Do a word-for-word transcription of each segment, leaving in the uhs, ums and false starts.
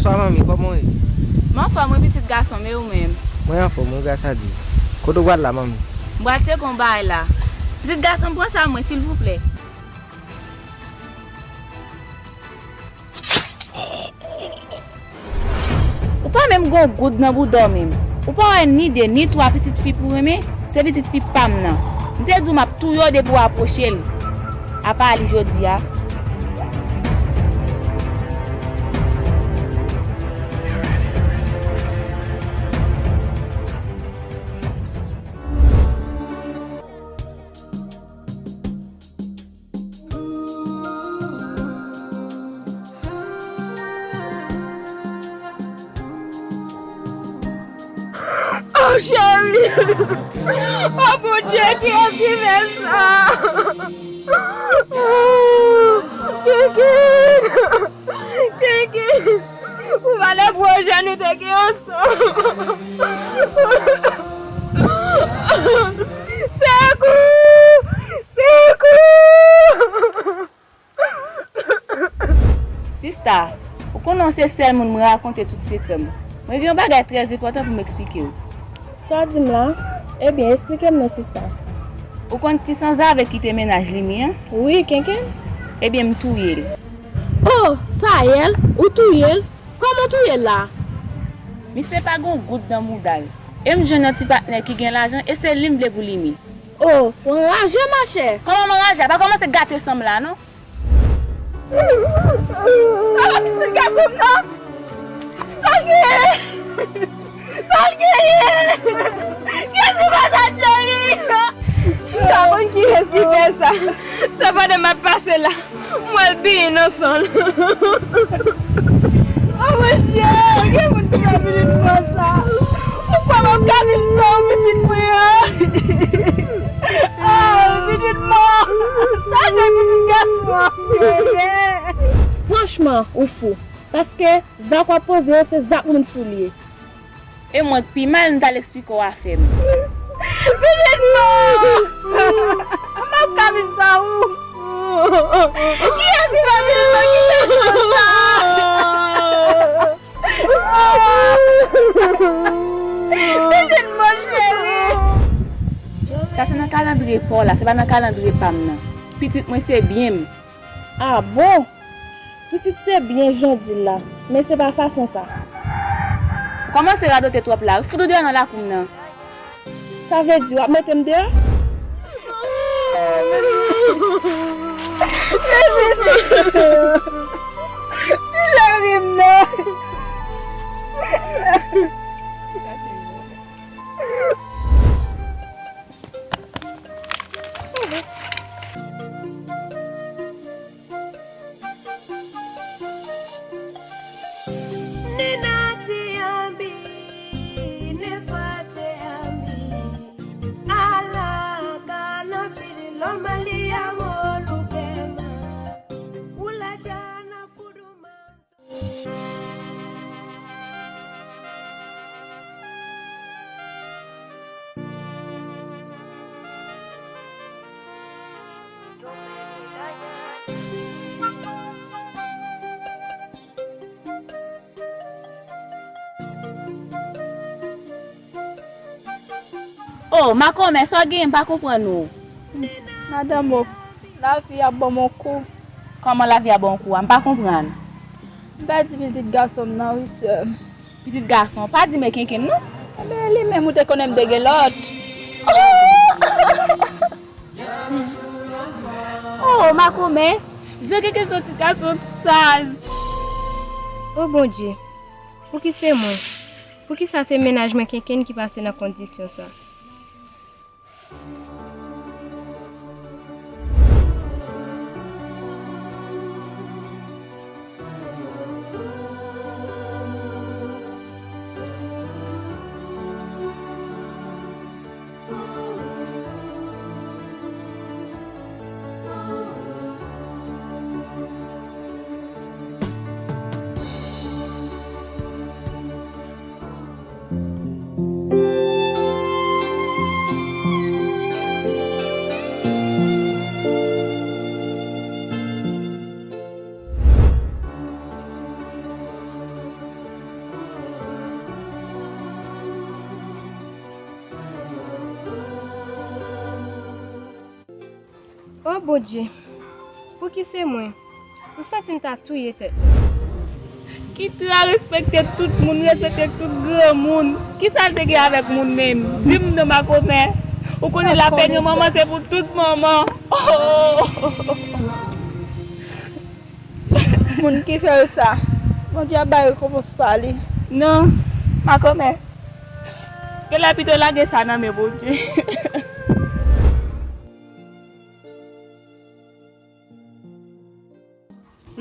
Bonswa manmi, kòman w ye? M anfòm wi pitit gason m, e ou menm? Mwen anfòm wi, gras a Dye. Kote w pral la manmi? M pral tcheke yon bagay la. Pitit gason m, pran sa mwen silvouplè. Ou pa menm gon goud nan bouda w menm. Ou pa wè ni de ni twa pitit fi pou renmen? Se pitit fi pa m nan. M te di w m ap touye w depi w apwoche l. Apa li jodi a. Oh cheri. Oh Bondye, kiyès ki fè sa? Oh, Kiki. Kiki. Ou pa lè pwojè nou te gen ansanm. Sekou! Sekou! Sista, ou konnen w se sèl moun mwen rakonte tout sekrè m. Mwen gen yon bagay trè enpòtan pou m eksplike w. Sa w di m la? Ebyen, eksplike m non, sista. Ou konn ti sanzave ki te mennaj Limi an? Wi, kenken. Ebyen, m touye l. Oh, Sayèl, ou touye l? Kòman w touye l la? Misye pa gen yon goud nan mouda l. E m jwenn yon ti patnè ki gen lajan e se li m vle pou Limi. Oh, w anraje, machè. Kòman m anraje? A pa kòmanse gate san m la, non. Sa va pitit gason m nan? Sa l genyen? Sa l genyen? Kiyès ki fè sa, cheri? M pa konn kiyès ki fè sa. Se pandan m ap pase la, m wè l byen nan san l. Oh Bondye, gen moun ki fè pitit mwen sa. Ou kwè m ap ka viv san ou pitit mwen an? Oh, pitit mwen. Sa gen pitit gason an. Franchman, ou fou. Paske zak w ap poze yo, se zak moun fou li ye. E mwen k pi mal, m t al eksplike w afè m. Pitit mwen! M ap ka viv san ou. Kiyès ki fè pitit mwen kite chans sa? Pitit mwen cheri. Sa se nan kalandriye pa w la, se pa nan kalandriye pa m nan. Pitit mwen se byen m. Ah bon? Pitit se byen jan w di l la, men se pa fason sa. Kòmanse radote twòp la wi, fout ou deyò nan lakou m nan. Sa vle di w ap mete m deyò? Cheri m nan. Oh, makomè, sa w genyen, m pa konprann ou. Madanm, oh, lavi a ban m yon kou. Kòman lavi a ban w kou a? M pa konprann. M pèdi pitit gason m nan, wi, sè m. Pitit gason, pa di m e kenken m, non. Ebyen, li menm, ou te konnen m te gen lòt. Oh! Oh, makomè, jan kenken se yon ti gason saj. Oh, Bondye, pouki se mwen? Poukisa se mennaj mwen kenken ki pase nan kondisyon sa? Bondye, pouki se mwen? M santi m ta touye tèt mwen. Kite respekte tout moun, respekte tout granmoun. Kisa l te gen avèk moun menm? Di m non, makomè. Ou konnen lapenn yon manman se pou tout manman. Oh! Moun ki fè l sa, Bondye ap bay rekonpans pa li. Non, makomè. Genlè pito lage sa nan men Bondye.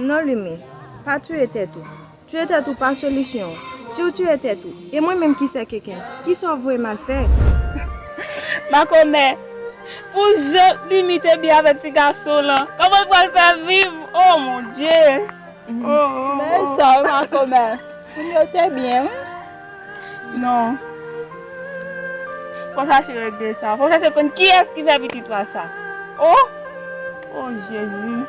Non Limi, pa tiye tèt ou. Tiye tèt ou pa solisyon an. Si w tiye tèt ou, e mwen menm ki sè Kenken, kisa w voye m al fè? Makomè, pou jan Limi te byen avèk ti gason lan, kòman l pral fè viv? Oh mon Dieu! Oh, oh, Men sa wi makomè, moun yo te byen wi. Non. Fò chache regle sa. Fò chache konn kiyès ki fè pitit ou a sa. Oh! Oh Jezi.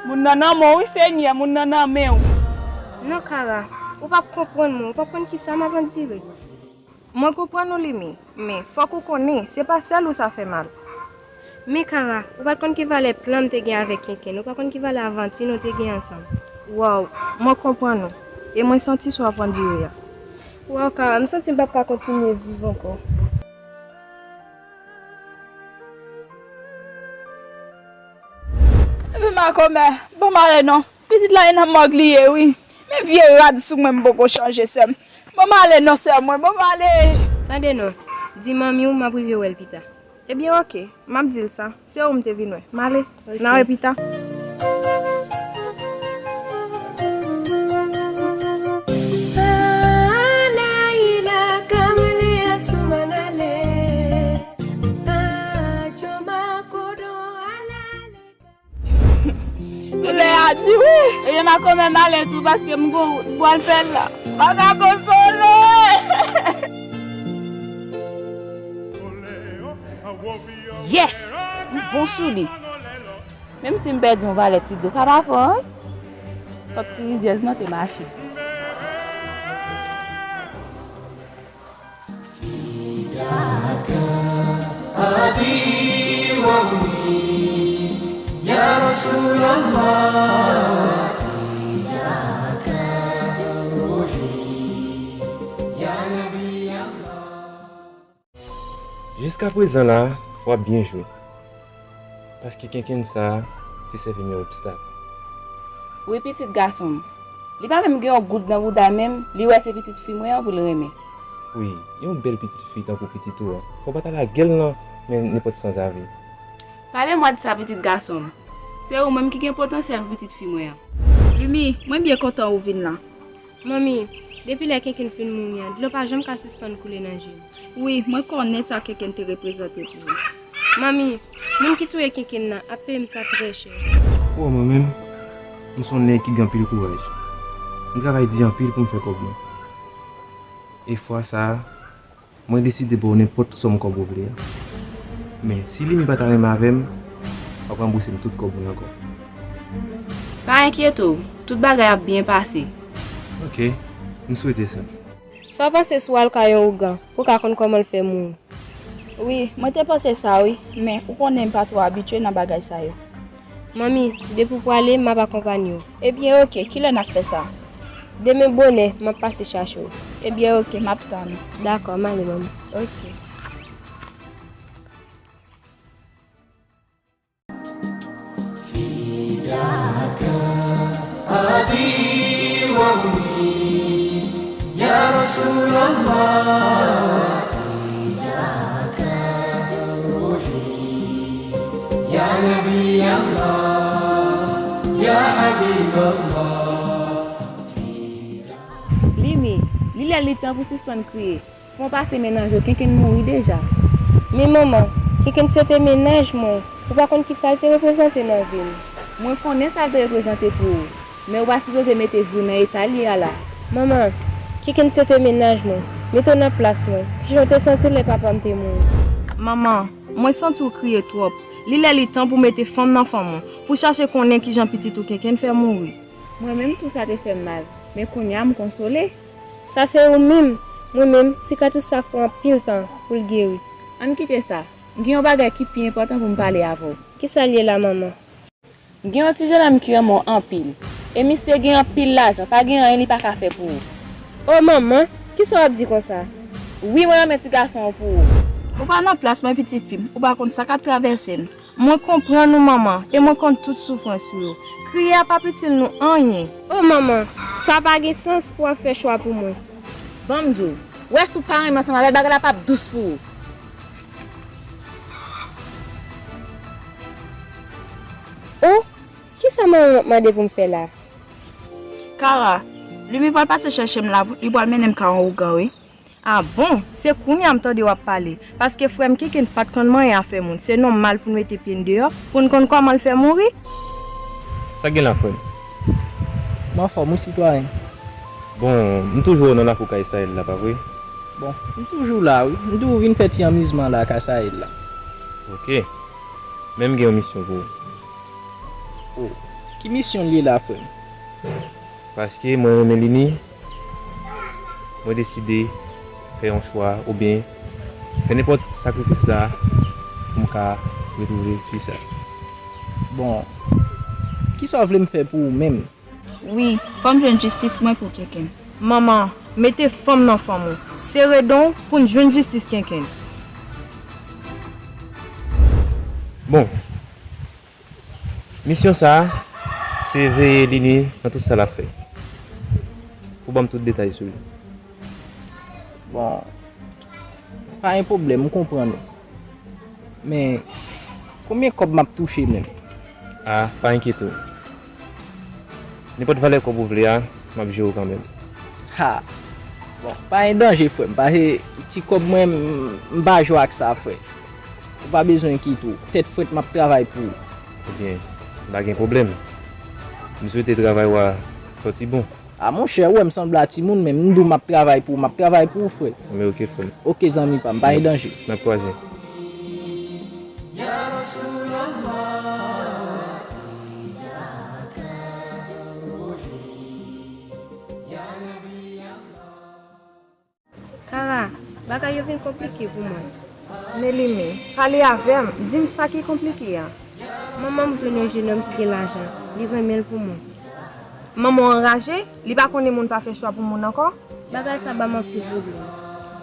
Moun nan nan men w wi Senyè, moun nan nan men w. Non Kara, ou p ap konprann mwen, ou p ap konn kisa m ap andire. Mwen konprann ou Limi, men fòk ou konnen se pa sèl ou sa fè mal. Men Kara, ou pa t konn ki valè plan m te gen avèk Kenken, ou pa konn ki valè avanti nou te gen ansanm. Waw, mwen konprann ou, e mwen santi sa w ap andire a. Waw Kara, m santi m p ap ka kontinye viv ankò. Epi makomè, ban m ale non. Pitit la e nan mòg li ye wi. Men vye rad sou mwen m poko chanje sè m. Ban m ale non sè mwen, ban m ale. Tande non, di manmi w m ap rive wè l pita. Ebyen oke, m ap di l sa. Se ou m te vin wè. M ale. N a wè pita. Doulè a di wi. Ebyen makomè m ale tou paske m gon wout m pral fè l la. M pa ka konsole. Yes! M bon sou li. Menm si m pèdi yon valè ti dlo, sa pa fò, wi. Fòk ti rizyèz lan te mache. Jiskaprezan la, w ap byen jwe. Paske Kenken sa a te sèvi m yon obstak. Wi pitit gason m. Li pa menm gen yon goud nan bouda l menm, li wè se pitit fi mwen an pou l renmen. Wi, yon bèl pitit fi tankou pitit ou an, fò w pa ta lage l nan men nenpòt sanzave. Pale mwa di sa pitit gason m. Se ou menm ki gen potansyèl pou pitit fi mwen an. Limi, mwen byen kontan ou vin la. Manmi, depi lè Kenken fin mouri an, dlo pa janm ka sispann koule nan je m. Wi, mwen konnen sa Kenken te reprezante pou ou. Manmi, moun ki touye Kenken nan ap peye m sa trè chè. Pou mwen menm, m se yon nèg ki gen anpil kouraj. M travay di anpil pou m fè kòb mwen. E fwa sa a, mwen deside ba w nenpòt sòm kòb ou vle a. Men, si Limi pa ta renmen avè m, w ap ranbouse m tout kòb mwen ankò. Pa enkyete w, tout bagay ap byen pase. Oke, m swete sa. Sa w panse si w al kay yon ougan pou w ka konn kòman l fè mouri? Wi, mwen te panse sa wi, men ou konnen m pa twò abitye nan bagay sa yo. Manmi, depi w prale, m ap akonpanye w. Ebyen oke, kilè n ap fè sa? Demen bonè, m ap pase chache w. Ebyen oke, m ap tann ou. Dakò, m ale manmi. Oke. Limi, li lè li tan pou sispann kriye. Fon pase mennaj ou, Kenken mouri deja. Men manman, Kenken se te mennaj mwen. Ou pa konn kisa l te reprezante nan vi m. Mwen konnen sa l te reprezante pou ou, men ou pa sipoze mete vi w nan eta l ye a la. Manman, Kenken se te mennaj mwen. Mete w nan plas mwen. Kijan w te santi w lè papa m te mouri? Manman, mwen santi w kriye twòp. Li lè li tan pou mete fanm nan fanm ou, pou chache konnen kijan pitit ou Kenken fè mouri. Mwen menm tou sa te fè m mal, men kounye a m konsole. Sa se ou menm. Mwen menm, sikatris sa ap pran anpil tan pou l geri. Ann kite sa. M gen yon bagay ki pi enpòtan pou m pale avè w. Kisa l ye la, manman? M gen yon ti jennonm ki renmen w anpil. E misye gen anpil lajan, pa gen anyen li pa ka fè pou ou. O manman, kisa w ap di konsa? Wi, mwen renmen ti gason an pou ou. Ou pa nan plas mwen, pitit fi m. Ou pa konn sa k ap travèse m. Mwen konprann ou, manman, e mwen konn tout soufrans ou yo. Kriye a p ap itil nou anyen. O manman, sa pa gen sans pou w ap fè chwa pou mwen. Ban m di w, w wè si w pa renmen ansanm avè l, bagay la p ap dous pou ou. O, kisa manman m ap mande pou m fè la? Kara, Limi pral pase chèche m la, li pral mennen m kay yon ougan, wi. A bon, se kounye a m tande w ap pale, paske frè m Kenkenn pa t konn manyen afè moun, se nòmal pou n mete pye n deyò, pou n konn kòman l fè mouri. Sa gen la, frè m? M anfòm, wi, sitwayen. Bon, m toujou wè w nan lakou kay Sayèl la, pa vre? Bon, m toujou la, wi. M toujou vin fè ti anmizman la, kay Sayèl la. Oke. Men m gen yon misyon pou ou. O, ki misyon l ye la, frè m? Paske mwen renmen Lini, mwen deside fè yon chwa oubyen fè nenpòt sakrifis la pou m ka retwouve fi sa. Bon, kisa w vle m fè pou ou menm? Wi, fò m jwenn jistis mwen pou Kenkenn. Manman, mete fanm nan fanm ou. Sere dan w pou n jwenn jistis Kenkenn. Bon, misyon sa a, se veye Lini nan tout sa l ap fè. Pou ban m tout detay sou li. Bon, pa gen pwoblèm, m konprann ou. Men, konbyen kòb m ap touche menm? A, pa enkyete w. Nenpòt valè kòb ou vle a, m ap jere w kanmenm. Ha! Bon, pa gen danje, frè m. Paske ti kòb mwen, m, m pa jwe ak sa, frè. Ou pa bezwen enkyete w. Tèt frèt, m ap travay pou ou. Ebyen, pa gen pwoblèm. M swete travay w a sòti bon. A, monchè, ou wè m sanble a timoun, men m di w m ap travay pou ou, m ap travay pou ou, frè. Men oke, frè m. Oke, zanmi pa m, pa gen danje. N ap kwaze. Kara, bagay yo vin konplike pou mwen. Men Limi, pale avè m, di m sa ki konplike a. Manman m jwenn yon jennonm ki gen lajan, li renmen l pou mwen. Manman w anraje, li pa konnen moun pa fè chwa pou moun ankò? Bagay sa ba m anpil pwoblèm.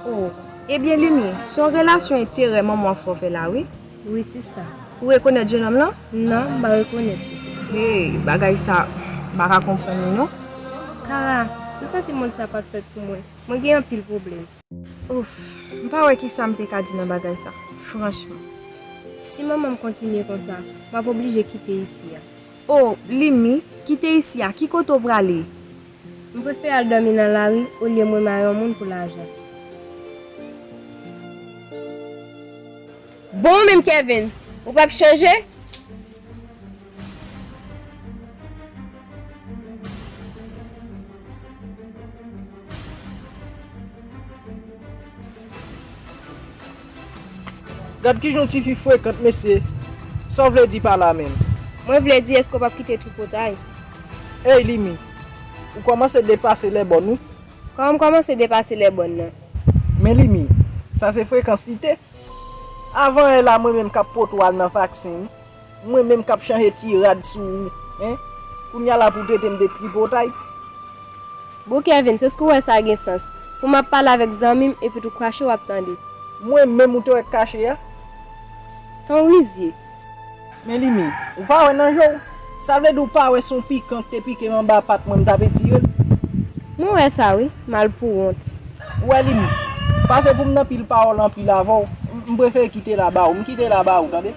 O, ebyen Limi, se yon relasyon enterè manman w ap fè w fè la wi. Wi sista. Ou rekonèt jennonm lan? Non, m pa rekonèt li. Hey, bagay sa, m pa ka konprann li non. Kara, m santi mond sa pa t fèt pou mwen. Mwen gen anpil pwoblèm. Ouf, m pa wè kisa m te ka di nan bagay sa, franchman. Si manman m kontinye konsa, m ap oblije kite isi a. O, Limi, kite isi a, ki kote w prale? M prefere al dòmi nan lari olye mwen mare yon moun pou lajan. Bon, ou menm Kevens, ou p ap chanje? Gad kijan yon tifi frekant, mesye. Sa w vle di pa la menm? Mwen vle di, èske w p ap kite tripotay? Ey, Limi, ou kòmanse depase lèbòn, wi. Kòman m kòmanse depase lèbòn nan? Men Limi, sa se frekans site. Avan yè la, mwen menm k ap pote w al nan vaksen, wi. Mwen menm k ap chanje ti rad sou ou, en? Kounye a la pou w trete m de tripotay. Bon, Kevens, èske w wè sa gen sans? Pou m ap pale avèk zanmi m epi tou krache w ap tande. Mwen menm ou te wè k kache a? Ton rizye. Men Limi, ou pa wè nan je w? Sa vle di w pa wè se yon pikan k te pike m anba pat mwen m t ap etire l? Mwen wè sa wi, malpouwont. Ou wè Limi, pase pou m nan pil pawòl anpil avè w, m, m prefere kite la ba ou, m kite la ba ou, tande?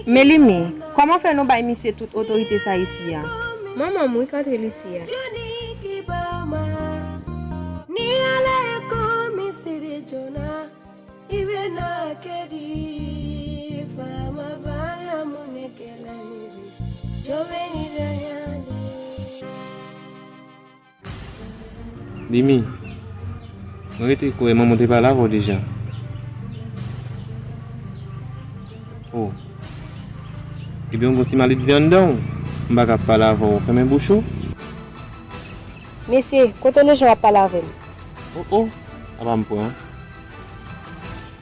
Men Limi, kòman fè nou bay misye tout otorite sa isi a? Manman m wi k antre l isi a. Limi, mwen rete kwè manman w te pale avè w deja. O. Ebyen, w gon ti maledve anndan w. M pa ka pale avè w, fèmen bouch ou. Mesye, kote Lejan w ap pale avè m? Oh oh, apa m pran?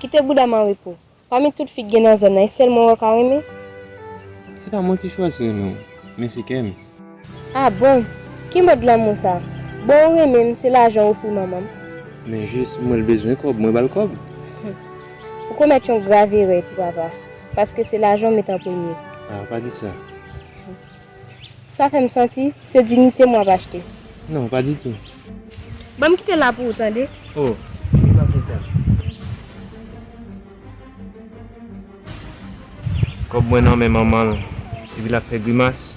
Kite bouda m an repo. Pami tout fi k gen nan zòn nan, e sèl mwen w ka renmen? Se pa mwen ki chwazi renmen w, men se kè m. Ah bon? Ki mòd lanmou sa? Bon, ou renmen m, se lajan w ofri manman m. Men jis, mwen l bezwen kòb, mwen ba l kòb. Ou komèt yon grav erè, ti papa, paske se lajan w met an premye. Ah, pa di sa. Sa fè m santi se diyite m w ap achte. Non, pa ditou. Ban m kite l la pou ou, tande? Oh, li pa fè sa. Kòb mwen nan men manman l, epi l ap fè grimas.